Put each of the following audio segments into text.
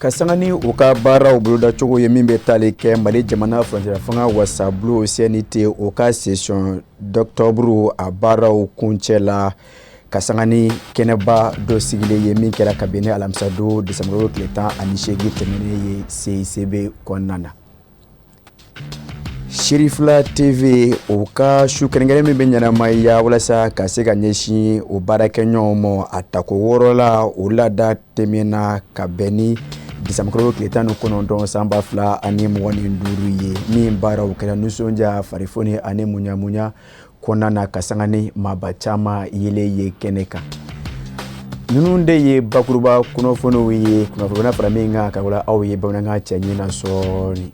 Ka sanga ni u ka baaraw bolodacogo ye min bɛ tali kɛ Mali jamana furancɛla fanga wasabulon CNT o ka session d'octobre a baaraw kuncɛ la ka sanga ni kɛnɛba dɔ sigilen ye min kɛra kabini alamisadon desanburukalo tile 18 tɛmɛnen ye CICB kɔnɔna na. Sirifila TV o ka su kɛrɛnkɛrɛn min bɛ ɲɛnamaya walasa ka se ka ɲɛsin o baarakɛɲɔgɔnw ma a tako wɔɔrɔ la o laada tɛmɛna ka bɛn ni desanburukalo tile 19 san 2025 ye min baaraw kɛra nisɔndiya farifoni ani muɲamuɲa kɔnɔna na ka sanga ni maaba caman yelen ye kɛnɛ kan. Ninnu de ye bakuruba kunnafoniw ye kunnafoni bɛna fara min kan ka wala aw ye bamanankan cɛɲi na sɔɔni.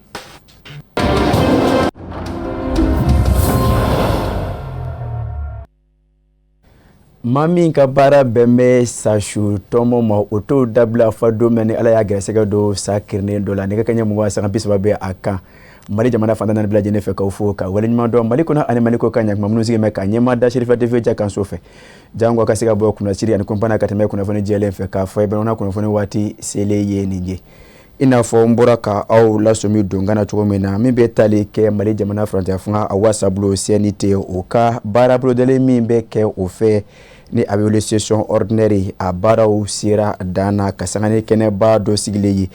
Maa min ka baara bɛn bɛ sasu tɔmɔ ma o t'o dabila fo don min ni Ala y'a gɛrɛsɛgɛ don sa kirinnen dɔ la nɛgɛ kanɲɛ 20 sanga 30 bɛ a kan Mali jamana fan tan ni naani bɛɛ lajɛlen fɛ k'aw fo ka waleɲuman dɔn Mali kɔnɔ ani Mali kɔkan ɲakuma minnu sigilen bɛ ka ɲɛma da Serifa TV ja kanso fɛ jango ka se ka bɔ kunnasiri ani kɔnpana ka tɛmɛ kunnafoni jɛlen fɛ k'a fɔ bamanan kunnafoni waati selen ye nin ye i n'a fɔ n bɔra ka aw lasɔmi donkan na cogo min na min bɛ tali kɛ Mali jamana furancɛ fanga a wasabulon CNT o ka baara bolodalen min bɛ kɛ o fɛ ni a bɛ wele session ordinaire a baaraw sera dan na ka sanga ni kɛnɛba dɔ sigilen ye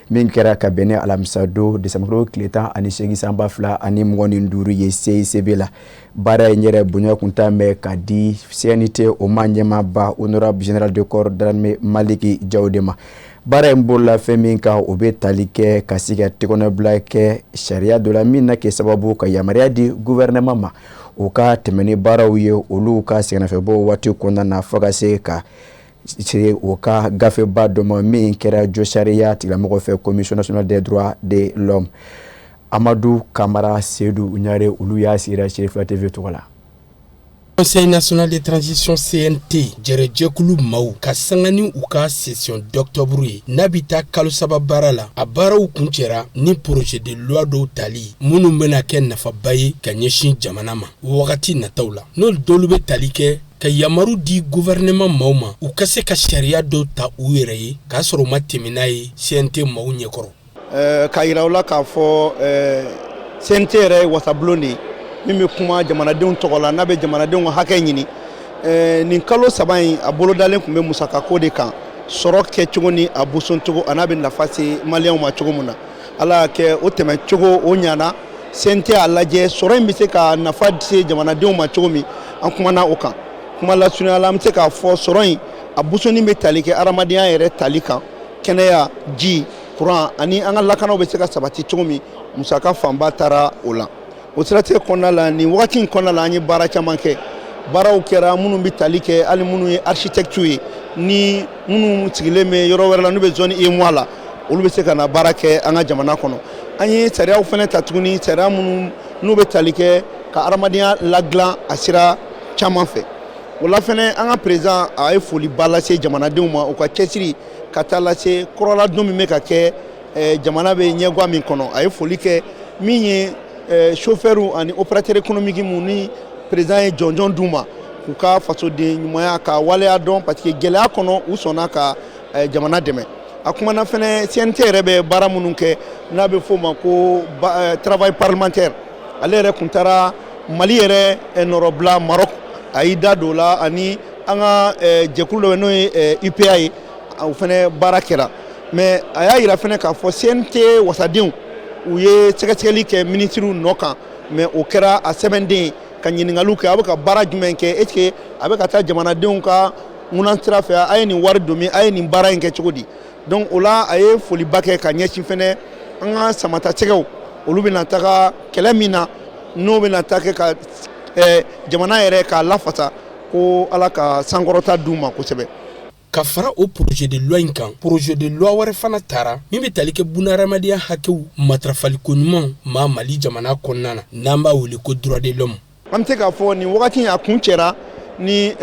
min kɛra ka bɛn ni alamisadon desanburukalo tile 18 san 2025 ye CICB la baara in yɛrɛ bonya kun ta bɛ ka di CNT o ma ɲɛmaaba honorable général de corps d'armée Maliki Jaw de ma baara in bolola fɛn min kan o bɛ tali kɛ ka se ka tɛgɛnɔbila kɛ sariya dɔ la min na kɛ sababu ka yamaruya di gouvernement ma u ka tɛmɛ ni baaraw ye olu ka sɛgɛnnafiɲɛbɔ waati kɔnɔna na fo ka se ka se u ka gafeba dɔ ma min kɛra josariya tigilamɔgɔ fɛ commission nationale des droits de l'homme Amadu Kamara Sedu Ɲare olu y'a sigira Serifa TV tɔgɔ la. Conseil national de transition CNT jɛrɛjɛkulu maaw ka sanga ni u ka session d'octobre ye n'a bɛ taa kalo saba baara la a baaraw kuncɛra ni projet de loi dɔw tali minnu bɛna kɛ nafaba ye ka ɲɛsin jamana ma wagati nataw la n'olu dɔw bɛ tali kɛ ka yamaru di gouvernement maaw ma u ka se ka sariya dɔw ta u yɛrɛ ye k'a sɔrɔ u ma tɛmɛ n'a ye CNT maaw ɲɛkɔrɔ. K'a jira u la k'a fɔ CNT yɛrɛ ye wasabulon de ye min bɛ kuma jamanadenw tɔgɔ la n'a bɛ jamanadenw ka hakɛ ɲini nin kalo saba in a bolodalen tun bɛ musakako de kan sɔrɔ kɛcogo ni a bosoncogo a n'a bɛ nafa se maliyɛnw ma cogo min na ala y'a kɛ o tɛmɛcogo o ɲana CNT y'a lajɛ sɔrɔ in bɛ se ka nafa se jamanadenw ma cogo min an kumana o kan kuma lasurunya la an bɛ se k'a fɔ sɔrɔ in a bosonni bɛ tali kɛ adamadenya yɛrɛ tali kan kɛnɛya ji kuran ani an ka lakanaw bɛ se ka sabati cogo min musaka fanba taara o la o siratigɛ kɔnɔna la nin wagati in kɔnɔna la an ye baara caman kɛ baaraw kɛra minnu bɛ tali kɛ hali minnu ye architectes ye ni minnu sigilen bɛ yɔrɔ wɛrɛ la n'u bɛ zone UEMOA la olu bɛ se ka na baara kɛ an ka jamana kɔnɔ an ye sariyaw fana ta tuguni sariya minnu n'u bɛ tali kɛ ka adamadenya ladilan a sira caman fɛ o la fana an ka président a ye foliba lase jamanadenw ma u ka cɛsiri ka taa lase kɔrɔladon min bɛ ka kɛ jamana bɛ ɲɛgwan min kɔnɔ a ye foli kɛ min ye chauffeur ani opérateur économique minnu ni président ye jɔnjɔn d'u ma k'u ka fasoden ɲumanya ka waleya dɔn parce que gɛlɛya kɔnɔ u sɔnna ka jamana dɛmɛ a kumana fɛnɛ CNT yɛrɛ bɛ baara minnu kɛ n'a bɛ f'o ma ko travail parlementaire ale yɛrɛ kun taara Mali yɛrɛ nɔrɔbila Maroc a y'i da don o la ani an ka jɛkulu dɔ bɛ n'o ye UPA ye o fɛnɛ baara kɛra mais a y'a yira fɛnɛ k'a fɔ CNT wasadenw u ye sɛgɛsɛgɛli kɛ minisiriw nɔ kan mais o kɛra a sɛbɛnden ka ɲininkaliw kɛ a bɛ ka baara jumɛn kɛ est ce que a bɛ ka taa jamanadenw ka ŋunan sira fɛ a ye nin wari don min a ye nin baara in kɛ cogo di donc o la a ye foliba kɛ ka ɲɛsin fɛnɛ an ka samatasɛgɛw olu bɛna taga kɛlɛ min na n'o bɛna taa kɛ ka jamana yɛrɛ k'a lafasa ko ala ka sankɔrɔta d'u ma kosɛbɛ. Ka fara o projet de loi in kan projet de loi wɛrɛ fana tara min bɛ tali kɛ bunahadamadenya hakɛw matarafaliko ɲuman ma Mali jamana kɔnɔna na n'an b'a wele ko droit de l'homme. An bɛ se k'a fɔ nin wagati in a kuncɛra ni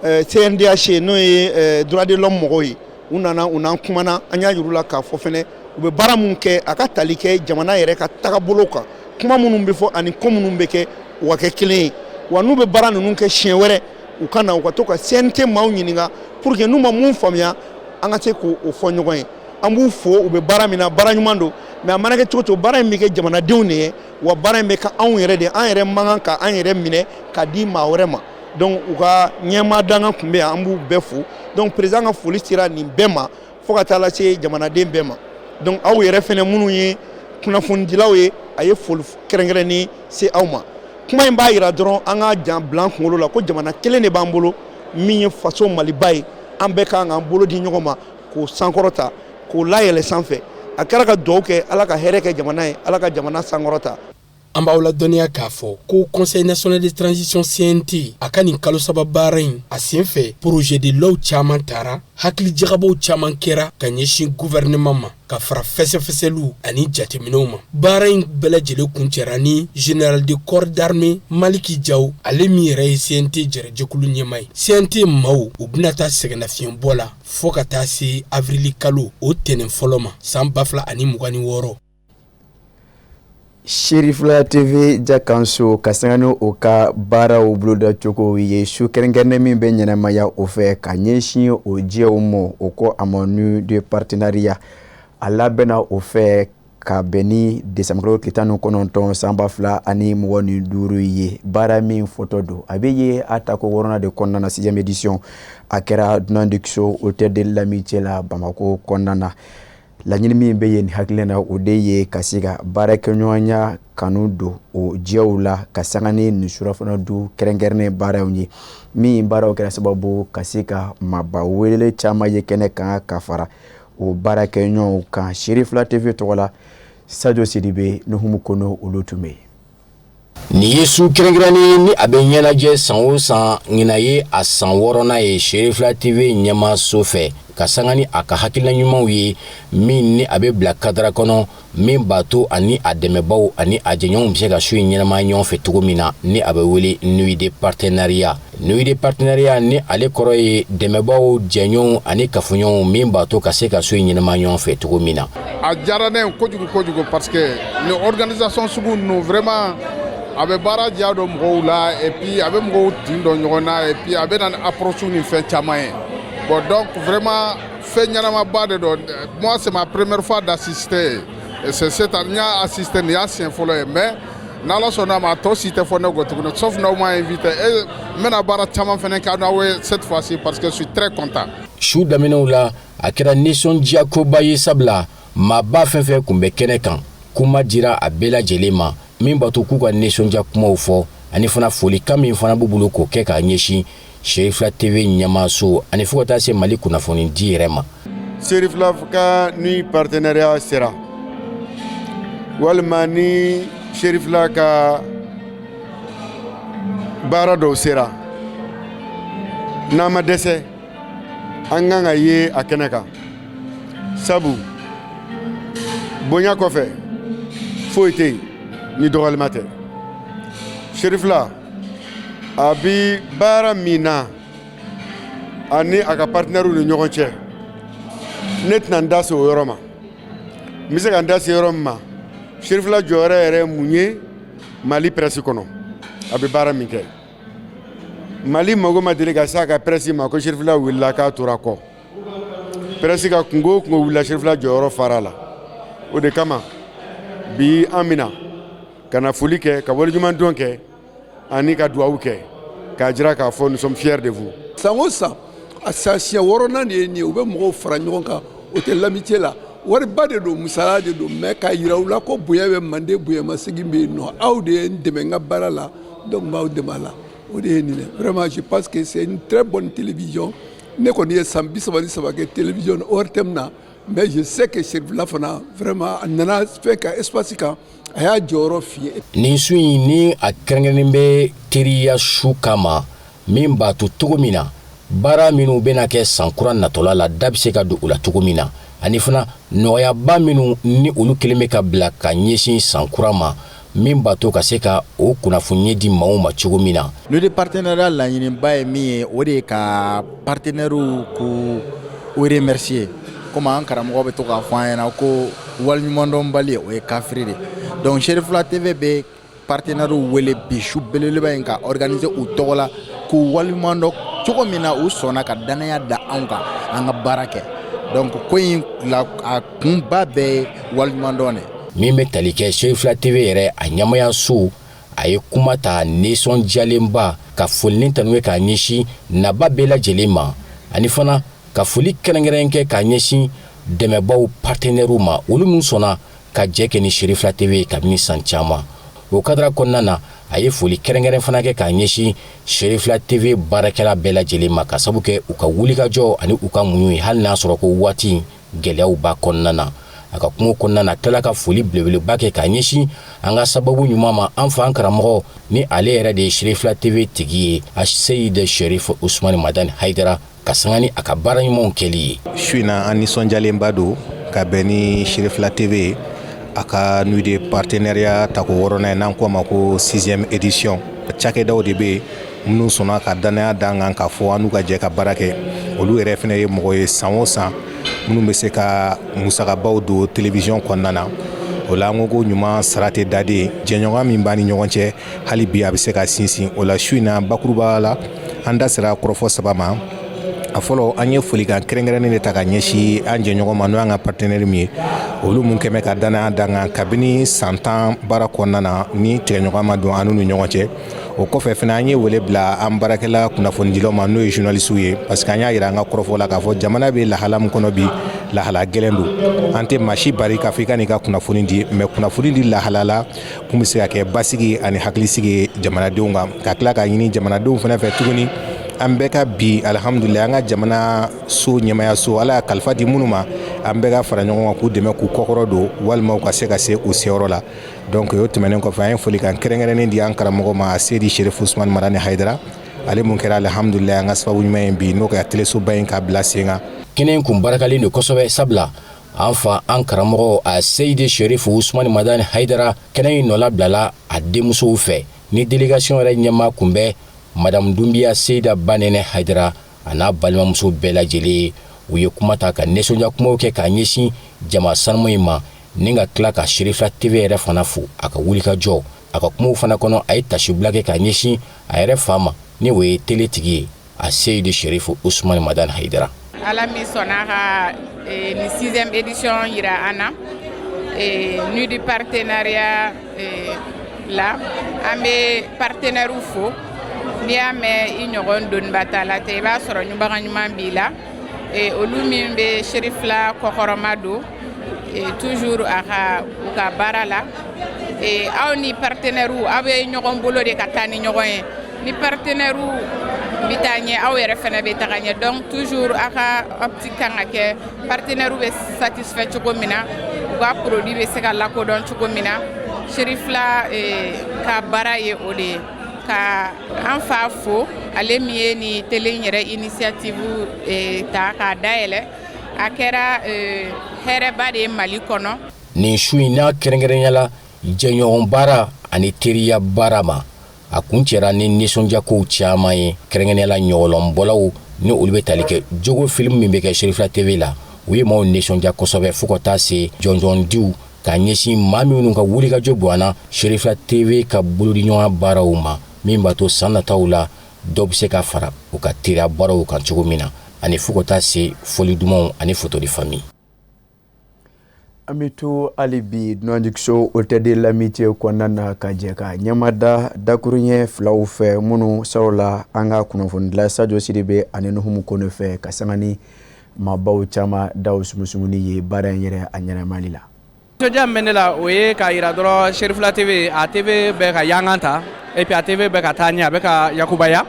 CNDH n'o ye droit de l'homme mɔgɔw ye u nana u n'an kumana an y'a yir'u la k'a fɔ fɛnɛ u bɛ baara min kɛ a ka tali kɛ jamana yɛrɛ ka tagabolo kan kuma minnu bɛ fɔ ani ko minnu bɛ kɛ u ka kɛ kelen ye wa n'u bɛ baara ninnu kɛ siɲɛ wɛrɛ u ka na u ka to ka CNT maaw ɲininka pour que n'u ma mun faamuya an ka se k'o fɔ ɲɔgɔn ye. An b'u fo, u bɛ baara min na, baara ɲuman don. Mais a mana kɛ cogo cogo, baara in bɛ kɛ jamanadenw de ye, wa baara in bɛ kɛ anw yɛrɛ de ye. An yɛrɛ man kan ka an yɛrɛ minɛ ka di maa wɛrɛ ma. Donc u ka ɲɛmaa dankan tun bɛ yan, an b'u bɛɛ fo. Donc président ka foli sera nin bɛɛ ma, fo ka taa lase jamanaden bɛɛ ma. Donc aw yɛrɛ fɛnɛ minnu ye kunnafonidilaw ye, a ye foli kɛrɛnkɛrɛnnen se aw ma. Kuma in b'a yira dɔrɔn, an ka jan bila an kunkolo la ko jamana kelen de b'an bolo, min ye faso Maliba ye. An bɛɛ kan k'an bolo di ɲɔgɔn ma k'o sankɔrɔta, k'o layɛlɛ sanfɛ. A kɛra ka dugawu kɛ, Ala ka hɛrɛ kɛ jamana ye, Ala ka jamana sankɔrɔta. An b'aw ladɔnniya k'a fɔ ko Conseil national de transition CNT, a ka nin kalo 3 baara in a senfɛ, projet de loi caman tara, hakilijagabɔw caman kɛra ka ɲɛsin gouvernement ma, ka fara fɛsɛfɛsɛliw ani jateminɛw ma. Baara in bɛɛ lajɛlen kuncɛra ni général de corps d'armée Maliki Jaw, ale min yɛrɛ ye CNT jɛrɛjɛkulu ɲɛmaa ye. CNT maaw, u bɛna taa sɛgɛnnafiɲɛbɔ la fɔɔ ka taa se avrili kalo o tɛnɛn fɔlɔ ma, san 2026. Serifila TV jakanso ka sanga ni o ka baaraw bolodacogo ye, su kɛrɛnkɛrɛnnen min bɛ ɲɛnamaya o fɛ ka ɲɛsin o jɛw ma, o ko a ma Nuit de partenariat, a labɛnna o fɛ ka bɛn ni desanburu tile 19 san 2025 ye. Baara min fɔtɔ don, a bɛ ye a tako wɔɔrɔnan de kɔnɔna na, sixième édition. A kɛra dunan dikiso Hôtel de l'Amitié la Bamakɔ kɔnɔna na. Laɲini min bɛ yen hakilina na, o de ye ka se ka baarakɛɲɔgɔnya kanu don o jɛw la, ka sanga ni nin surafana du kɛrɛnkɛrɛnnen baaraw ye, min baaraw kɛra sababu ka se ka maaba welele caman ye kɛnɛ kan ka fara o baarakɛɲɔgɔnw kan. Serifila TV tɔgɔ la, Sadio Sidibe, Nuhumu Kono, olu tun bɛ yen. Nin ye su kɛrɛnkɛrɛnnen ni a bɛ ɲɛnajɛ san o san. Ɲinan ye a san wɔɔrɔnan ye Serifila TV ɲɛmaaso fɛ, ka sanga ni a ka hakilina ɲumanw ye, min ni a bɛ bila cadre kɔnɔ, min b'a to ani a dɛmɛbaw ani a jɛɲɔgɔnw bɛ se ka su in ɲɛnamaya ɲɔgɔn fɛ cogo min na, ni a bɛ wele Nuit de partenariat. Nuit de partenariat ni ale kɔrɔ ye dɛmɛbaw, jɛɲɔgɔnw ani kafoɲɔgɔnw, min b'a to ka se ka su in ɲɛnamaya ɲɔgɔn fɛ cogo min na. A diyara ne ye kojugu kojugu, parce que ni organisation sugu ninnu, vraiment, a bɛ baara diya don mɔgɔw la, et puis a bɛ mɔgɔw tin dɔn ɲɔgɔn na, et puis a bɛ na ni approche ni fɛn caman ye. Bon, donc vraiment, fɛn ɲɛnamaba de don. Moi, c'est ma première fois d'assister et c'est cette année n y'a assisté, nin y'a siɲɛ fɔlɔ ye. Mais n'Ala sɔnna a ma, a tɔ si tɛ fɔ ne kɔ tuguni, sauf n'aw m'a invité, et n bɛna baara caman fɛnɛ kɛ n'aw ye cette fois-ci, parce que je suis très content. Su daminɛw la, a kɛra nisɔndiyakoba ye, sabula maaba fɛn fɛn tun bɛ kɛnɛ kan, kuma dira a bɛɛ lajɛlen ma, min b'a to k'u ka nisɔndiya kumaw fɔ, ani fana folikan min fana b'u bolo k'o kɛ k'a ɲɛsin Serifila TV ɲɛmaaso ani fo ka taa se Mali kunnafoni di yɛrɛ ma. Serifila ka ni partenariat sera, walima ni Serifila ka baara dɔw sera, n'an ma dɛsɛ, an kan ka ye a kɛnɛ kan, sabu bonya kɔfɛ foyi tɛ yen ni dɔgɔlima tɛ. Serifila a bi baara min na ani a ka partenaires ni ɲɔgɔn cɛ, ne tɛna n da se o yɔrɔ ma. N bɛ se ka n da se yɔrɔ min ma, Serifila jɔyɔrɔ yɛrɛ ye mun ye Mali presse kɔnɔ, a bɛ baara min kɛ, Mali mago ma deli ka se a ka presse ma ko Serifila wulila k'a tora kɔ. Presse ka kungo o kungo wulila, Serifila jɔyɔrɔ fara la. O de kama bi an bɛna ka na foli kɛ, ka waleɲumandɔn kɛ ani ka dugawu kɛ k'a jira k'a fɔ nous sommes fiers de vous. San o san, a san siɲɛ wɔɔrɔnan de ye nin ye, u bɛ mɔgɔw fara ɲɔgɔn kan Hôtel l'Amitié la. Wariba de don, musala de don, mais k'a yira u la ko bonya bɛ mande, bonyamasegin bɛ yen nɔ. Aw de ye n dɛmɛ n ka baara la, donc n b'aw dɛmɛ a la. O de ye nin ye. Vraiment, je pense que c'est une très bonne télévision. Ne kɔni ye san 33 kɛ télévision ORTM na, mais je sais que Serifila fana, vraiment, a nana fɛn ka espace kan, a y'a jɔyɔrɔ fi ye. Nin su in ni a kɛrɛnkɛrɛnnen bɛ teriya su kama, min b'a to cogo min na baara minnu bɛna kɛ san kura natɔla la, da bɛ se ka don u la cogo min na, ani fana nɔgɔyaba minnu ni olu kelen bɛ ka bila ka ɲɛsin san kura ma, min b'a to ka se ka o kunnafoni di maaw ma cogo min na. Nuit de partenariat laɲiniba ye min ye, o de ye ka partenaires k'u remercier. Komi an karamɔgɔ bɛ to k'a fɔ an ɲɛna ko waleɲumandɔnbali, o ye kafiri de. Donc Serifila TV bɛ partenaires wele bi su belebeleba in ka organiser u tɔgɔ la, k'u waleɲumandɔn cogo min na u sɔnna ka danaya da anw kan, an ka baara kɛ. Donc ko in la, a kunba bɛɛ ye waleɲumandɔn de. Min bɛ tali kɛ Serifila TV yɛrɛ a ɲɛmayaso, a ye kuma ta nisɔndiyalenba ka foli ni tanu kɛ k'a ɲɛsin naba bɛɛ lajɛlen ma, ani fana ka foli kɛrɛnkɛrɛn kɛ k'a ɲɛsin dɛmɛbaw partenaires ma, olu min sɔnna ka jɛ kɛ ni Serifila TV kabini san caman. O kadara kɔnɔna na, a ye foli kɛrɛnkɛrɛn fana kɛ k'a ɲɛsin Serifila TV baarakɛla bɛɛ lajɛlen ma, ka sabu kɛ u ka wulikajɔ ani u ka muɲu ye, hali n'a sɔrɔ ko waati gɛlɛyaw b'a kɔnɔna na. A ka kungo kɔnɔna na, tilala ka foli belebeleba kɛ k'a ɲɛsin an ka sababu ɲuman ma, an fa an karamɔgɔ, ni ale yɛrɛ de ye Serifila TV tigi ye, Aseyid Sherif Usumani Madani Hayidara, ka sanga ni a ka baara ɲumanw kɛli ye. Su in na, an nisɔndiyalenba don ka bɛn ni Serifila TV ye, a ka nuit de partenariat tako wɔɔrɔnan ye, n'an ko a ma ko sixième édition. Cakɛdaw de bɛ yen minnu sɔnna ka danaya d'an kan k'a fɔ an n'u ka jɛ ka baara kɛ. Olu yɛrɛ fana ye mɔgɔ ye, san o san, minnu bɛ se ka musakabaw don télévision kɔnɔna na. O la, an ko ko ɲuman sara tɛ daden. Jɛɲɔgɔnya min b'an ni ɲɔgɔn cɛ, hali bi a bɛ se ka sinsin. O la, su in na, bakuruba la, an da sera kɔrɔfɔ saba ma. A fɔlɔ, an ye folikan kɛrɛnkɛrɛnnen de ta ka ɲɛsin an jɛɲɔgɔn ma, n'o y'an ka partenaire min ye, olu mun kɛmɛ ka danaya d'an kan kabini san 10 baara kɔnɔna na, ni tigɛɲɔgɔn ma don an n'u ni ɲɔgɔn cɛ. O kɔfɛ fana, an ye wele bila an baarakɛla kunnafonidilaw ma, n'o ye journalistes ye, parce que an y'a yira an ka kɔrɔfɔ la k'a fɔ jamana bɛ lahala min kɔnɔ bi, lahala gɛlɛn don. An tɛ maa si bari k'a fɔ i ka n'i ka kunnafoni di, mais kunnafoni di lahala la mun bɛ se ka kɛ basigi ani hakilisigi ye jamanadenw kan. Ka tila k'a ɲini jamanadenw fana fɛ tuguni, an bɛɛ ka bi, alihamudulila, an ka jamana so ɲɛmayaso, Ala y'a kalifa di minnu ma, an bɛɛ ka fara ɲɔgɔn kan k'u dɛmɛ, k'u kɔkɔrɔ don, walima u ka se ka se u seyɔrɔ la. Donc o tɛmɛnen kɔfɛ, an ye folikan kɛrɛnkɛrɛnnen di an karamɔgɔ ma, Seyidi Sherif Usumani Madani Hayidara, ale mun kɛra, alihamudulila, an ka sababu ɲuman ye bi, n'o kɛra telesoba in ka bila sen kan. Kɛnɛ in kun barakalen don kosɛbɛ, sabula an fa an karamɔgɔ a Seyidi Sherif Usumani Madani Hayidara, kɛnɛ in nɔla bilala a denmusow fɛ, ni délégation yɛrɛ ɲɛmaa kun bɛ Madame Dunbiya Seyida Banɛnɛ Hayidara a n'a balimamuso bɛɛ lajɛlen. U ye kuma ta ka nisɔndiya kumaw kɛ k'a ɲɛsin jama sanuman in ma, ni ka tila ka Serifila TV yɛrɛ fana fo a ka wulikajɔ. A ka kumaw fana kɔnɔ, a ye tasibila kɛ k'a ɲɛsin a yɛrɛ fa ma, ni o ye tele tigi ye, a Seyidi Sherif Usumani Madani Hayidara. Ala min sɔnna ka nin sixième édition yira an na, nuit du partenariat la, an bɛ partenaires fo. N'i y'a mɛn i ɲɔgɔn doniba t'a la tɛ, i b'a sɔrɔ ɲubaga ɲuman b'i la. Olu min bɛ Serifila kɔkɔrɔma don toujours a ka u ka baara la. Aw ni partenaires, aw bɛ ɲɔgɔn bolo de ka taa ni ɲɔgɔn ye. Ni partenaires bɛ taa ɲɛ, aw yɛrɛ fana bɛ taga ɲɛ. Donc toujours aw ka optique kan ka kɛ partenaires bɛ satisfait cogo min na, u ka produit bɛ se ka lakodɔn cogo min na. Serifila ka baara ye o de ye. Ka an fa fo, ale min ye nin télé in yɛrɛ initiative ta k'a dayɛlɛ, a kɛra hɛrɛba de ye Mali kɔnɔ. Nin su in n'a kɛrɛnkɛrɛnya la, jɛɲɔgɔn baara ani teriya baara ma, a kun cɛra ni nisɔndiyakow caman ye, kɛrɛnkɛrɛnya la ɲɔgɔlɔnbɔlaw, ni olu bɛ tali kɛ jogo film min bɛ kɛ Serifila TV la. U ye maaw nisɔndiya kosɛbɛ, fo ka taa se jɔnjɔndiw k'a ɲɛsin maa minnu ka wulikajɔ bonyana Serifila TV ka bolodiɲɔgɔnya baaraw ma, min b'a to san nataw la dɔ bɛ se ka fara u ka teriya baaraw kan cogo min na, ani fo ka taa se fɔli dumanw ani photo de famille. An bɛ to hali bi dunanjiginso Hôtel de l'Amitié kɔnɔna na, ka jɛ ka ɲɛmada dakuruɲɛ filaw fɛ minnu sɔrɔla an ka kunnafonidila Sadio Sidibe ani Nuhumu Kone fɛ, ka sanga ni maabaw caman daw sumusumuni ye baara in yɛrɛ a ɲɛnamali la. Nisɔndiya min bɛ ne la, o ye k'a yira dɔrɔn Serifila TV, a TV bɛ ka yangan ta, et puis a TV bɛ ka taa ɲɛ, a bɛ ka yakubaya.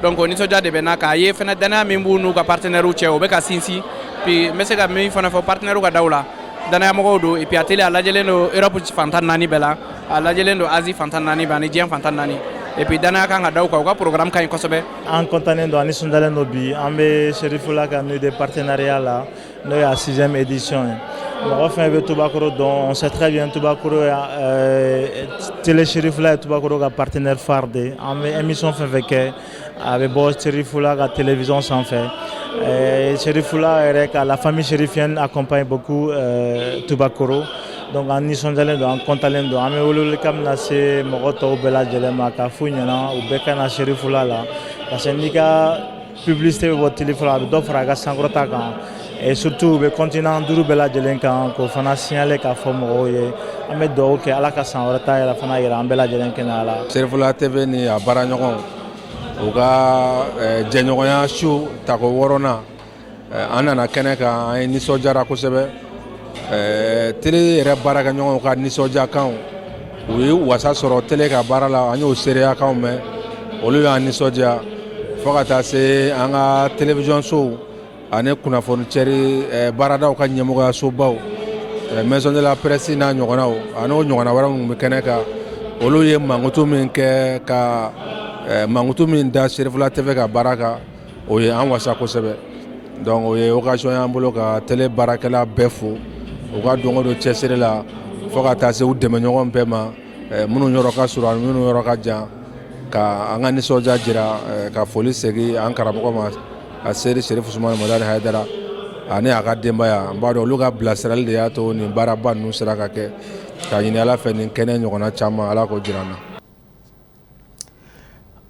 Donc o nisɔndiya de bɛ n na, k'a ye fɛnɛ danaya min b'u n'u ka partenaires cɛ, o bɛ ka sinsin. Puis n bɛ se ka min fana fɔ partenaires ka daw la, danayamɔgɔw don. Et puis a télé, a lajɛlen don Europe fan 14 bɛɛ la, a lajɛlen don Asie fan 14 bɛɛ ani diɲɛ fan 14. Et puis danaya kan ka da u kan, u ka programme ka ɲi kosɛbɛ. An kɔntannen don, an nisɔndiyalen don. Bi, an bɛ Serifula ka nuit de partenariat la, n'o ye a sixième édition ye. Mɔgɔ fɛn bɛ Tubakoro dɔn, on sait très bien Tubakoro, télé Serifula ye Tubakoro ka partenaire phare de ye. An bɛ émission fɛn fɛn kɛ, a bɛ bɔ Serifula ka télévision sanfɛ. Serifula yɛrɛ ka la famille chérifienne accompagne beaucoup Tubakoro. Donc an nisɔndiyalen don, an kɔntalen don. An bɛ welewelekan min lase mɔgɔ tɔw bɛɛ lajɛlen ma, k'a f'u ɲɛna u bɛɛ ka na Serifula la, parce que n'i ka publicité bɛ bɔ télé la, a bɛ dɔ fara a ka sankɔrɔta kan. Et surtout u bɛ continent 5 bɛɛ lajɛlen kan, k'o fana signaler k'a fɔ mɔgɔw ye. An bɛ dugawu kɛ, Ala ka san wɛrɛ ta yɛrɛ fana yira an bɛɛ lajɛlen kɛnɛya la. Serifula TV ni a baaraɲɔgɔnw, u ka jɛɲɔgɔnya su tako 6nan, an nana kɛnɛ kan, an ye nisɔndiyara kosɛbɛ. Télé yɛrɛ baarakɛɲɔgɔnw ka nisɔndiyakanw, u ye wasa sɔrɔ télé ka baara la, an y'o seereyakanw mɛn, olu y'an nisɔndiya, fo ka taa se an ka télévision sow ani kunnafoni cɛri baaradaw ka ɲɛmɔgɔyasobaw, maison de la presse n'a ɲɔgɔnnaw, ani o ɲɔgɔnna wɛrɛ minnu bɛ kɛnɛ kan, olu ye mankutu min kɛ ka mankutu min da Serifula TV ka baara kan, o ye an wasa kosɛbɛ. Donc o ye occasion y'an bolo ka télé baarakɛla bɛɛ fo u ka don o don cɛsiri la, fo ka taa se u dɛmɛɲɔgɔn bɛɛ ma, minnu yɔrɔ ka surun ani minnu yɔrɔ ka jan, ka an ka nisɔndiya jira, ka foli segin an karamɔgɔ ma, a seri Serifu Usumani Madani Hayidara ani a ka denbaya. N b'a dɔn olu ka bilasirali de y'a to nin baaraba ninnu sera ka kɛ. Ka ɲini Ala fɛ, nin kɛnɛ ɲɔgɔnna caman, Ala k'o jira an na.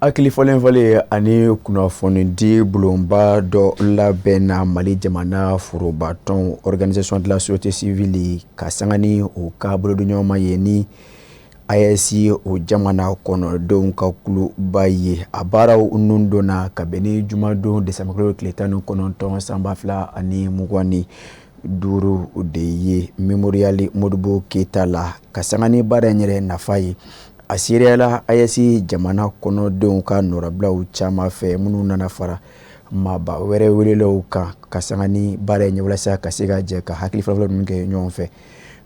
Hakili fɔlen fɔlen ani kunnafonidi bulonba dɔ labɛnna Mali jamana forobatɔn organisation de la société civile ka sanga ni o ka bolodiɲɔgɔnma ye ni AES o jamana kɔnɔdenw ka kuluba ye. A baaraw nun donna ka bɛn ni jumadon desanburukalo tile 19 san 2025 de ye Mémorial Modibo Keyita la, ka sanga ni baara in yɛrɛ nafa ye. A seereyala AES jamana kɔnɔdenw ka nɔrɔbilaw caman fɛ, minnu nana fara maaba wɛrɛ welelaw kan ka sanga ni baara in ye, walasa ka se ka jɛ ka hakili fɔlɔfɔlɔ ninnu kɛ ɲɔgɔn fɛ.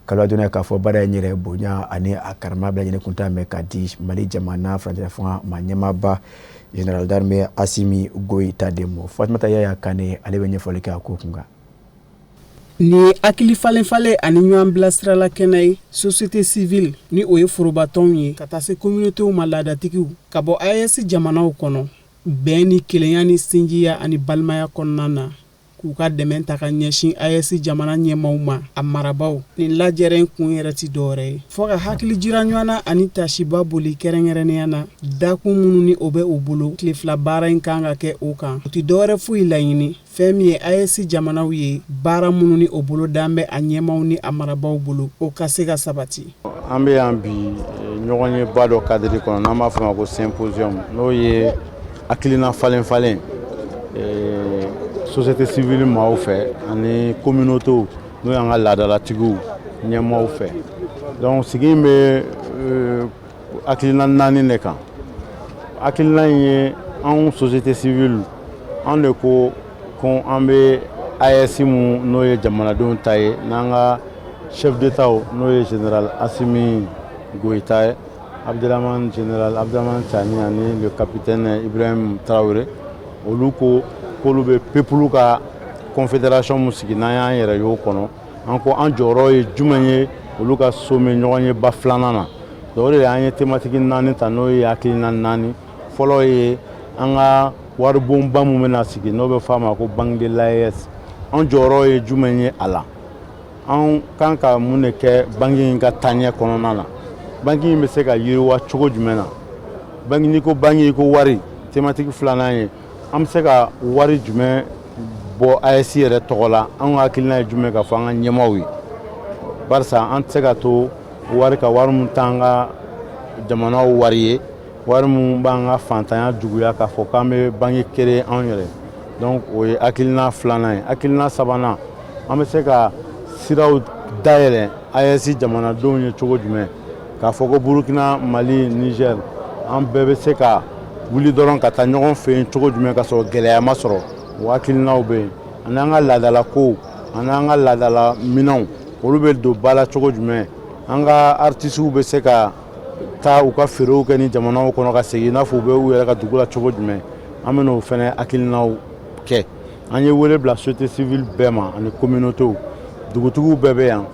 Kalo k'a fɔ baara in yɛrɛ bonya ani a karama bɛɛ lajɛlen kun bɛ ka di Mali jamana furancɛ fanga ma ɲɛmaaba général d'armée Asimi Goyita de ma. Fatumata Yaya Kane, ale bɛ ɲɛfɔli kɛ a ko kun kan. Nin ye hakili falen falen ani ɲɔgɔn bilasirala kɛnɛ ye société civile ni o ye forobatɔnw ye, ka taa se communautéw ma, laadatigiw ka bɔ AES jamanaw kɔnɔ, bɛn ni kelenya ni sinjiya ani balimaya kɔnɔna na, k'u ka dɛmɛ ta ka ɲɛsin AES jamana ɲɛmaw ma, a marabaaw. Nin lajɛrɛ in kun yɛrɛ ti dɔwɛrɛ ye fɔɔ ka hakili jira ɲɔgɔn na ani tasiba boli, kɛrɛnkɛrɛnnenya na dakun minnu ni o bɛ u bolo. Tile 2 baara in kan ka kɛ o kan. U ti dɔwɛrɛ foyi laɲini, fɛn min ye AES jamanaw ye, baara minnu ni o bolo dan bɛ a ɲɛmaw ni a marabaaw bolo, o ka se ka sabati. An bɛ yan bi ɲɔgɔn ye ba dɔ cadre kɔnɔ, n'an b'a fɔ ma ko symposium, n'o ye hakilina falen falen société civile maaw fɛ ani communauté, n'o y'an ka laadalatigiw ɲɛmaaw fɛ. Donc sigi in bɛ hakilina naani de kan. Hakilina in ye, anw société civile, an de ko ko an bɛ AES mun, n'o ye jamanadenw ta ye, n'an ka chef d'état, n'o ye général Assimi Goïta ye, Abdurahmane, général Abdurahmane Tiani ani le capitaine Ibrahim Traoré, olu ko k'olu bɛ peuple ka confédération mun sigi, n'an y'an yɛrɛ y'o kɔnɔ, an ko an jɔyɔrɔ ye jumɛn ye olu ka sommet ɲɔgɔn ye ba filanan na. Donc o de y'an ye thématique naani ta, n'o ye hakilina naani. Fɔlɔ ye an ka waribonba mun bɛna sigi, n'o bɛ fɔ a ma ko Banque de l'AES, an jɔyɔrɔ ye jumɛn ye a la? An kan ka mun de kɛ banque in ka taaɲɛ kɔnɔna na? Banque in bɛ se ka yiriwa cogo jumɛn na? Banque, n'i ko banque, i ko wari. Thématique filanan ye, an bɛ se ka wari jumɛn bɔ AES yɛrɛ tɔgɔ la? An ka hakilina ye jumɛn ka fɔ an ka ɲɛmaaw ye? Barisa an tɛ se ka to wari ka wari mun t'an ka jamanaw wari ye, wari mun b'an ka fantanya juguya, k'a fɔ k'an bɛ banque créer anw yɛrɛ. Donc o ye hakilina filanan ye. Hakilina sabanan, an bɛ se ka siraw dayɛlɛ AES jamanadenw ye cogo jumɛn, k'a fɔ ko Burukina, Mali, Niger, an bɛɛ bɛ se ka wuli dɔrɔn ka taa ɲɔgɔn fɛ yen cogo jumɛn, ka sɔrɔ gɛlɛya ma sɔrɔ? O hakilinaw bɛ yen. Ani an ka laadala kow ani an ka laadala minɛnw, olu bɛ don ba la cogo jumɛn? An ka artistes bɛ se ka taa u ka feerew kɛ ni jamanaw kɔnɔ ka segin i n'a fɔ u bɛ u yɛrɛ ka dugu la cogo jumɛn? An bɛ n'o fana hakilinaw kɛ. An ye wele bila société civile bɛɛ ma ani communautés. Dugutigiw bɛɛ bɛ yan,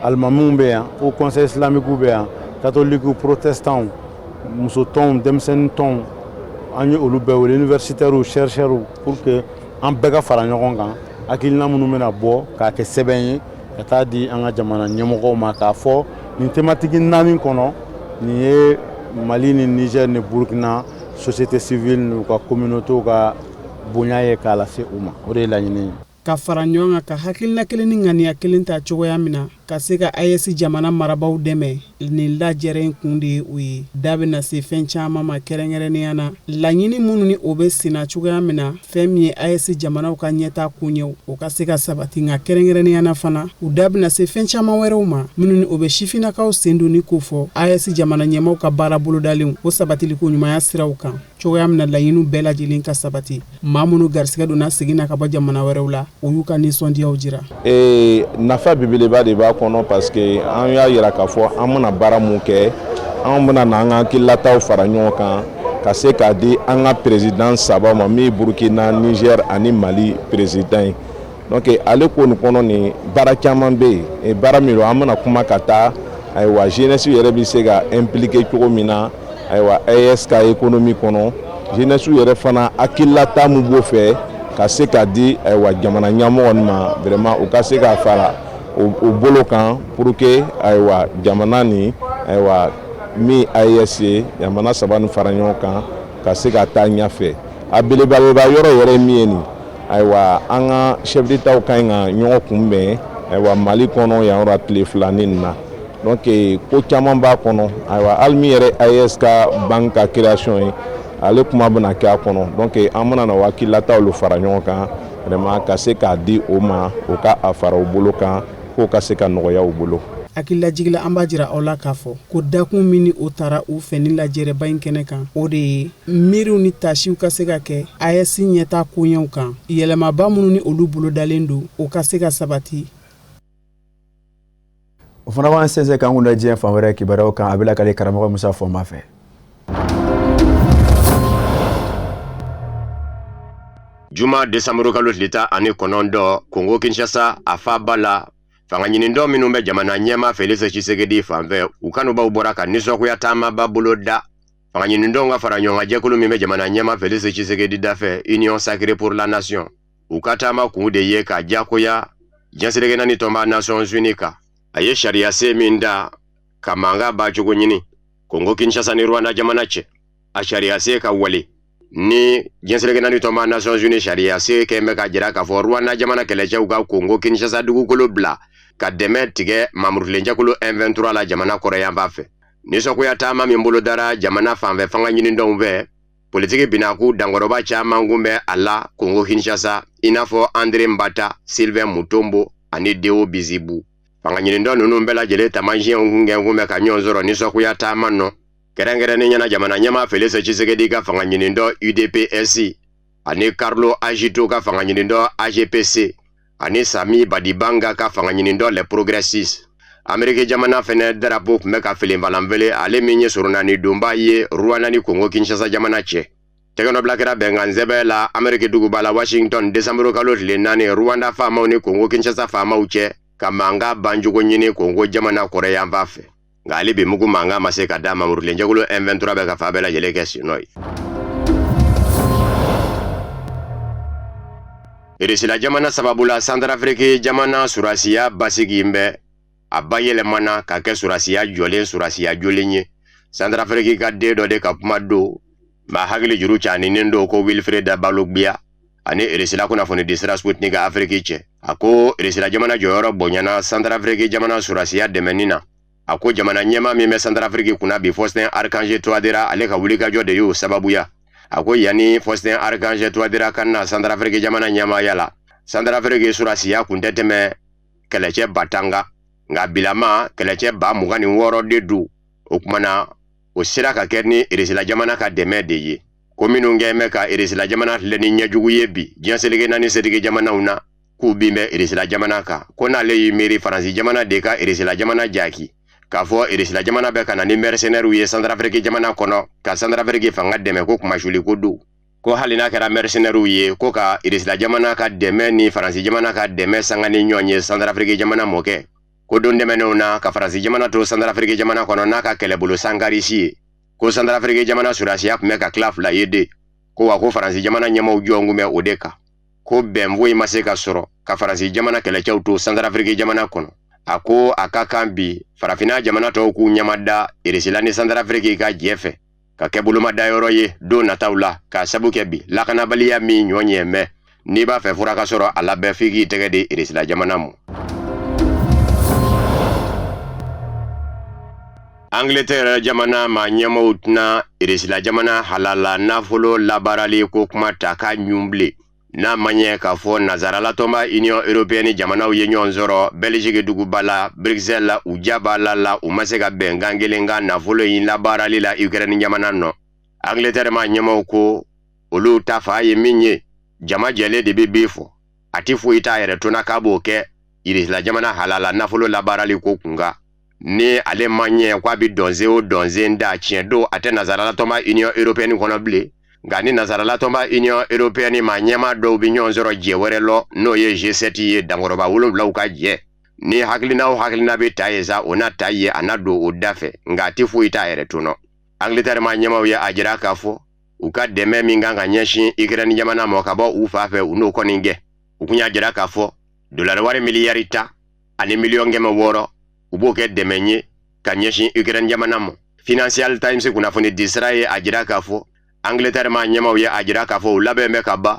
alimamiw bɛ yan, haut conseil islamique bɛ yan, catholiques, protestants, musotɔnw, denmisɛnnin tɔnw, an ye olu bɛɛ wele, universitaires, chercheurs, pour que an bɛɛ ka fara ɲɔgɔn kan, hakilina minnu bɛna bɔ k'a kɛ sɛbɛn ye ka taa di an ka jamana ɲɛmɔgɔw ma, k'a fɔ nin thématique naani kɔnɔ, nin ye Mali ni Niger ni Burukina société civile n'u ka communautés ka bonya ye k'a lase u ma. O de ye laɲini ye. Ka fara ɲɔgɔn kan ka hakilina kelen ni ŋaniya kelen ta cogoya min na ka se ka AES jamana marabaaw dɛmɛ nin lajɛrɛ in kun de ye o ye. Da bɛna se fɛn caman ma, kɛrɛnkɛrɛnnenya na laɲini minnu ni o bɛ senna cogoya min na, fɛn min ye AES jamanaw ka ɲɛtaa koɲɛw, o ka se ka sabati. Nka kɛrɛnkɛrɛnnenya na fana, u da bɛna se fɛn caman wɛrɛw ma minnu ni o bɛ sifinnakaw sen donni kofɔ AES jamana ɲɛmaaw ka baara bolodalenw, o sabatiliko ɲumanya siraw kan, cogoya min na laɲiniw bɛɛ lajɛlen ka sabati. Maa minnu garisɛgɛ donna sigi na ka bɔ jamana wɛrɛw la, u y'u ka nisɔndiyaw jira. Ee, nafa belebeleba de b'a kɔnɔ, parce que an y'a yira k'a fɔ an bɛna baara mun kɛ, an bɛna na an ka hakililataw fara ɲɔgɔn kan ka se k'a di an ka président saba ma, min ye Burukina, Niger ani Mali président ye. Donc ale ko nin kɔnɔ, nin baara caman bɛ yen, baara min don, an bɛna kuma ka taa. Ayiwa, jeunesse yɛrɛ bɛ se ka impliquer cogo min na, ayiwa, AES ka économie kɔnɔ, jeunesse yɛrɛ fana hakililata mun b'o fɛ ka se ka di, ayiwa, jamana ɲɛmɔgɔ nin ma, vraiment u ka se ka fara o bolo kan pour que, ayiwa, jamana nin, ayiwa, min AES ye, jamana saba nin fara ɲɔgɔn kan ka se ka taa ɲɛfɛ. A belebeleba yɔrɔ yɛrɛ ye min ye nin, ayiwa, an ka chef d'État ka ɲi ka ɲɔgɔn kunbɛn, ayiwa, Mali kɔnɔ yan yɔrɔ tile filanin nin na. Donc ko caman b'a kɔnɔ. Ayiwa, hali min yɛrɛ AES ka banque ka création ye, ale kuma bɛna kɛ a kɔnɔ. Donc an bɛna na o hakililataw fara ɲɔgɔn kan, vraiment ka se k'a di o ma, o ka a fara u bolo kan k'o ka se ka nɔgɔya u bolo. Hakililajigila, an b'a jira aw la k'a fɔ ko dakun min ni o taara u fɛ ni lajɛrɛba in kɛnɛ kan, o de ye miiriw ni tasiw ka se ka kɛ AES ɲɛtaa koɲɛw kan, yɛlɛmaba minnu ni olu bolodalen don, o ka se ka sabati. O fana b'an sɛnsɛn k'an kun da diɲɛ fan wɛrɛ kibaruyaw kan. A bɛ lakale karamɔgɔ Musa Fɔnba fɛ. Juma desanburu kalo tile 19, Kongo Kinshasa, a faaba la, fanga ɲinitɔn minnu bɛ jamana ɲɛmaa Felix Tshisekedi fanfɛ, u kanubaw bɔra ka nisɔngoya taamaba bolo da. Fanga ɲinitɔnw ka fara ɲɔgɔn kan jɛkulu min bɛ jamana ɲɛmaa Felix Tshisekedi dafɛ, Union Sacrée pour la Nation, u ka taama kun de ye ka diyagoya diɲɛ seleke naani tɔnba Nations Unies kan. A ye sariyasen min da ka mankan bancogo ɲini Kongo Kinshasa ni Rwanda jamana cɛ, a sariyasen ka wale ni diɲɛ seleke naani tɔnba Nations Unies sariyasen kɛn bɛ ka jira k'a fɔ Rwanda jamana kɛlɛcɛw ka Kongo Kinshasa dugukolo bila, ka dɛmɛ tigɛ mamurutilenjɛkulu M23 la jamana kɔrɔyanfan fɛ. Nisɔngoya taama min bolodara jamana fanfɛ fanga ɲinitɔnw fɛ, politiki binaku dankɔrɔba caman kun bɛ a la Kongo Kinshasa, i n'a fɔ Andre Mbata, Sylvain Mutombo ani Deo Bizibu. Fanga ɲinitɔn ninnu bɛɛ lajɛlen taamasiyɛnw kun kɛn kun bɛ ka ɲɔgɔn sɔrɔ nisɔngoya taama nɔ, kɛrɛnkɛrɛnnenya na jamana ɲɛmaa Felix Tshisekedi ka fanga ɲinitɔn UDPS ani Carlo Agito ka fanga ɲinitɔn AGPC ani Sami Badibanga ka fanga ɲinitɔn Les Progressistes. Ameriki jamana fɛnɛ darapo tun bɛ ka felenfalanfele, ale min ye soronani donba ye Rwanda ni Kongo Kinshasa jamana cɛ. Tɛgɛnɔbila kɛra bɛnkan sɛbɛn la Ameriki duguba la Washington desanburu kalo tile 4, Rwanda faamaw ni Kongo Kinshasa faamaw cɛ, ka mankan bancogo ɲini Kongo jamana kɔrɔyanfan fɛ. Nka ale bi mugu mankan ma se ka da, mamurutilenjɛkulu M23 bɛ ka fan bɛɛ lajɛlen kɛ sinɔ ye. Irisila jamana sababu la, Santarafiriki jamana surasiya basigi bɛ a bayɛlɛmana ka kɛ surasiya jɔlen, surasiya jolen ye. Santarafiriki ka den dɔ de ka kuma don, maa hakili juru caninen don, ko Wilfred Balogbiya ani Irisila kunnafoni di sira Sputnik Afiriki cɛ. A ko Irisila jamana jɔyɔrɔ bonyana Santarafiriki jamana surasiya dɛmɛni na. A ko jamana ɲɛmaa min bɛ Santarafiriki kunna bi, Faustin Archange Touadéra, ale ka wulikajɔ de y'o sababuya. A ko yanni Faustin Archange Touadéra ka na Santarafiriki jamana ɲɛmaaya la, Santarafiriki surasiya kun tɛ tɛmɛ kɛlɛcɛ 10 000 kan, nka bilama kɛlɛcɛ 26 000 de don. O kuma na, o sera ka kɛ ni Irisila jamana ka dɛmɛ de ye. Ko minnu kɛn bɛ ka Irisila jamana filɛ ni ɲɛjugu ye bi diɲɛ seleke naani setigi jamanaw na, k'u bin bɛ Irisila jamana kan, ko n'ale y'i miiri Faransi jamana de ka Irisila jamana jaki k'a fɔ Irisila jamana bɛ ka na ni mercenaires ye Santarafiriki jamana kɔnɔ ka Santarafiriki fanga dɛmɛ, ko kumasuli ko don, ko hali n'a kɛra mercenaires ye, ko ka Irisila jamana ka dɛmɛ ni Faransi jamana ka dɛmɛ sanga ni ɲɔgɔn ye Santarafiriki jamana mɔkɛ. Ko don tɛmɛnenw na, ka Faransi jamana to Santarafiriki jamana kɔnɔ n'a ka kɛlɛbolo sankarisi ye, ko Santarafiriki jamana surasiya tun bɛ ka tila fila ye de, ko wa ko Faransi jamana ɲɛmaaw jɔn kun bɛ o de kan, ko bɛn foyi ma se ka sɔrɔ ka Faransi jamana kɛlɛcɛw to Santarafiriki jamana kɔnɔ. A ko a ka kan bi farafinna jamana tɔw k'u ɲɛmada Irisila ni Santarafiriki ka jɛ fɛ ka kɛ bolomadayɔrɔ ye don nataw la, k'a sabu kɛ bi lakanabaliya min ɲɔ ɲɛ mɛn N'i b'a fɛ fura ka sɔrɔ a la bɛɛ f'i k'i tɛgɛ di Irisila jamana ma. Angleterre jamana maa ɲɛmaaw tɛna Irisila jamana halala nafolo labaarali ko kuma ta k'a ɲun bilen. N'a ma ɲɛ k'a fɔ nansaralatɔnba Union européenne jamanaw ye ɲɔgɔn sɔrɔ Belgique duguba la Bruxelles u jabala la, u ma se ka bɛnkan kelen kan nafolo in labaarali la Ukraine jamana nɔ. Angleterre maa ɲɛmaaw ko olu ta fa ye min ye, jama jɛlen de bɛ bi fɔ, a tɛ foyi t'a yɛrɛ to na k'a b'o kɛ Irisila jamana halala nafolo labaarali ko kunkan. Ni ale ma ɲɛ k'a bɛ dɔnsen o dɔnsen da, tiɲɛ don a tɛ nansaralatɔnba Union européenne kɔnɔ bilen, nka ni nansaralatɔnba Union européenne maa ɲɛmaa dɔw bɛ ɲɔgɔn sɔrɔ jɛ wɛrɛ lɔ, n'o ye G7 ye, dankɔrɔba wolonwulaw ka jɛ, ni hakilina o hakilina bɛ ta yen sa, o na ta yen, a na don o da fɛ, nka a tɛ foyi t'a yɛrɛ to nɔ. Angleterre maa ɲɛmaaw ye a jira k'a fɔ u ka dɛmɛ min kan ka ɲɛsin Ukraine jamana ma ka bɔ u fa fɛ, u n'o kɔni gɛn. U kun y'a jira k'a fɔ dolari wari miliyari 10 ani miliyɔn 600, u b'o kɛ dɛmɛ ye ka ɲɛsin Ukraine jamana ma. Financial Times kunnafoni di sira ye a jira k'a fɔ Angleterre maa ɲɛmaaw ye a jira k'a fɔ u labɛn bɛ ka ban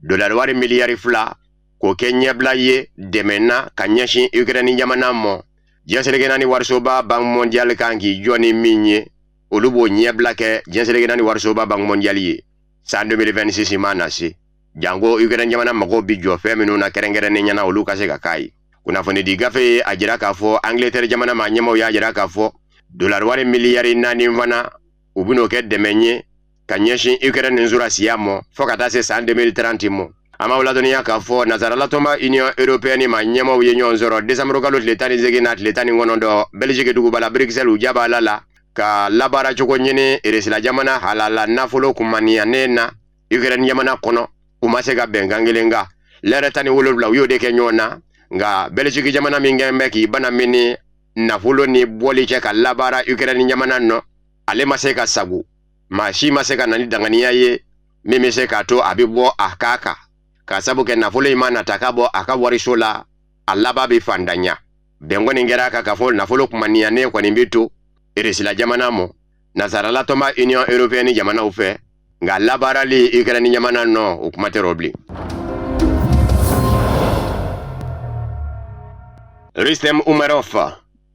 dolari wari miliyari 2 k'o kɛ ɲɛbila ye dɛmɛ na ka ɲɛsin Ukraine jamana ma. Diɲɛ seleke naani warisoba Banque mondiale kan k'i jɔ ni min ye, olu b'o ɲɛbila kɛ diɲɛ seleke naani warisoba Banque mondiale ye san 2026 ma na se, janko Ukraine jamana mago bi jɔ fɛn minnu na kɛrɛnkɛrɛnnen ɲɛna, olu ka se ka k'a ye. Kunnafoni di gafe ye a jira k'a fɔ Angleterre jamana maa ɲɛmaaw y'a jira k'a fɔ dolari wari miliyari 4 fana, u bɛn'o kɛ dɛmɛ ye ka ɲɛsin Ukraine ni surasiya ma fo ka taa se san 2030 ma. An b'aw ladɔnniya k'a fɔ nansaralatɔnba Union européenne maa ɲɛmaaw ye ɲɔgɔn sɔrɔ décembre kalo tile 18 n'a tile 19 Belgique duguba la Bruxelles, u jabala la ka labaara cogo ɲini Irisila jamana halala nafolo kumaniyanen na Ukraine jamana kɔnɔ. U ma se ka bɛnkan kelen kan. Lɛrɛ 17, u y'o de kɛ ɲɔgɔn na, nka Belgique jamana min kɛn bɛ k'i bana min ni nafolo ni bɔli cɛ ka labaara Ukraine jamana nɔ, ale ma se ka sago. Maa si ma se ka na ni danganiya ye min bɛ se k'a to a bɛ bɔ a kan kan, ka sabu kɛ nafolo in ma nata ka bɔ a ka wariso la, a laban bɛ fantanya. Bɛn kɔni kɛra a kan k'a fɔ nafolo kumaniyanen kɔni bɛ to Irisila jamana ma nansaralatɔnba Union européenne jamanaw fɛ, nka labaarali Ukraine jamana nɔ, o kuma tɛ rɔ bilen. Rustem Umerov,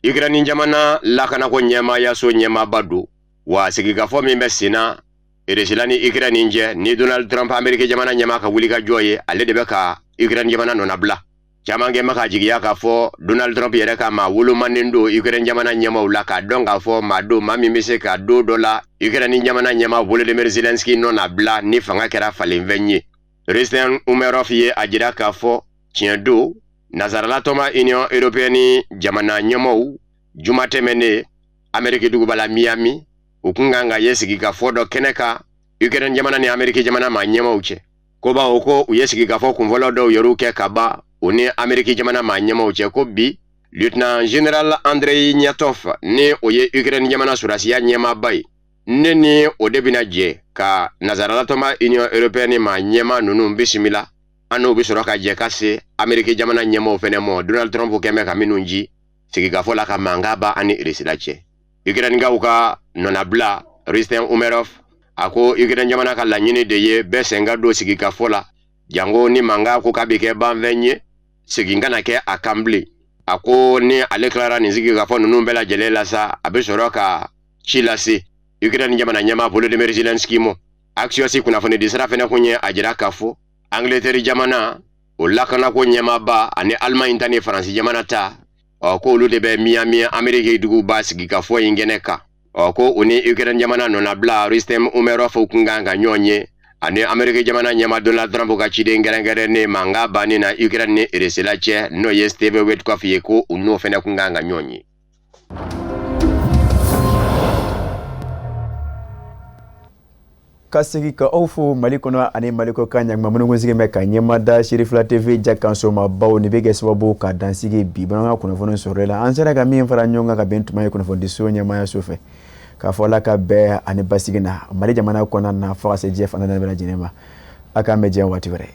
Ukraine jamana lakanako ɲɛmaayaso ɲɛmaaba don wa, sigikafɔ min bɛ senna Irisila ni Ukraine cɛ ni Donald Trump, Ameriki jamana ɲɛmaa ka wulikajɔ ye, ale de bɛ ka Ukraine jamana nɔnabila. Caman kɛ ma ka jigiya k'a fɔ Donald Trump yɛrɛ ka maa wolomanen don Ukraine jamana ɲɛmaaw la, k'a dɔn k'a fɔ maa don, maa min bɛ se ka don dɔ la Ukraine jamana ɲɛmaa Volodymyr Zelensky nɔnabila ni fanga kɛra falenfɛn ye. Rustem Umerov ye a jira k'a fɔ tiɲɛ don, nansaralatɔnba Union européenne jamana ɲɛmaaw, juma tɛmɛnen Ameriki duguba la Miami, u kun kan ka ye sigikafɔ dɔ kɛnɛ kan Ukraine jamana ni Ameriki jamana maa ɲɛmaaw cɛ. Ko bawo ko u ye sigikafɔ kunfɔlɔ dɔw yɛrɛw kɛ ka ban u ni Ameriki jamana maa ɲɛmaaw cɛ, ko bi lieutenant général Andrei Hnatov, ni o ye Ukraine jamana surasiya ɲɛmaaba ye, ne ni o de bɛna jɛ ka nansaralatɔnba Union européenne maa ɲɛmaa ninnu bisimila. An n'o bɛ sɔrɔ ka jɛ ka se Ameriki jamana ɲɛmaaw fɛnɛ ma, Donald Trump kɛn bɛ ka minnu ji sigikafɔ la ka mankan ba ani Irisila cɛ. Ukrainekaw ka nɔnabila, Rustem Umerov a ko Ukraine jamana ka laɲini de ye bɛɛ sen ka don sigikafɔ la, janko ni mankan ko k'a bɛ kɛ banfɛn ye, segin kana kɛ a kan bilen. A ko ni ale tilara nin sigikafɔ ninnu bɛɛ lajɛlen la sa, a bɛ sɔrɔ ka ci lase Ukraine jamana ɲɛmaa Volodymyr Zelensky ma. Axios kunnafoni di sira fɛnɛ kun ye a jira k'a fɔ Angleterre jamana o lakanako ɲɛmaaba ani Allemagne ta ni Faransi jamana ta, ɔ ko olu de bɛ Miami, Ameriki duguba sigikafɔ in kɛnɛ kan. Ɔ ko u ni Ukraine jamana nɔnabila Rustem Umerov kun kan ka ɲɔgɔn ye ani Ameriki jamana ɲɛmaa Donald Trump ka ciden kɛrɛnkɛrɛnnen mankan banni na Ukraine ni Irisila cɛ, n'o ye Steve Witkoff ye, ko u n'o fɛnɛ kun kan ka ɲɔgɔn ye. Ka segin ka aw fo Mali kɔnɔ ani Mali kɔ kan, ɲakuma minnu kun sigi bɛ ka ɲɛmada Serifila TV ja kan somabaw nin bɛ kɛ sababu ka dansigi bi bamanankan kunnafoni sɔrɔ la. An sera ka min fara ɲɔgɔn kan ka bɛn tuma ye kunnafonidiso ɲɛmaaya so fɛ, k'a fɔ Ala ka bɛɛ ani basigi na Mali jamana kɔnɔna na fo ka se diɲɛ fan bɛɛ lajɛlen ma. A k'an bɛn diɲɛ waati wɛrɛ.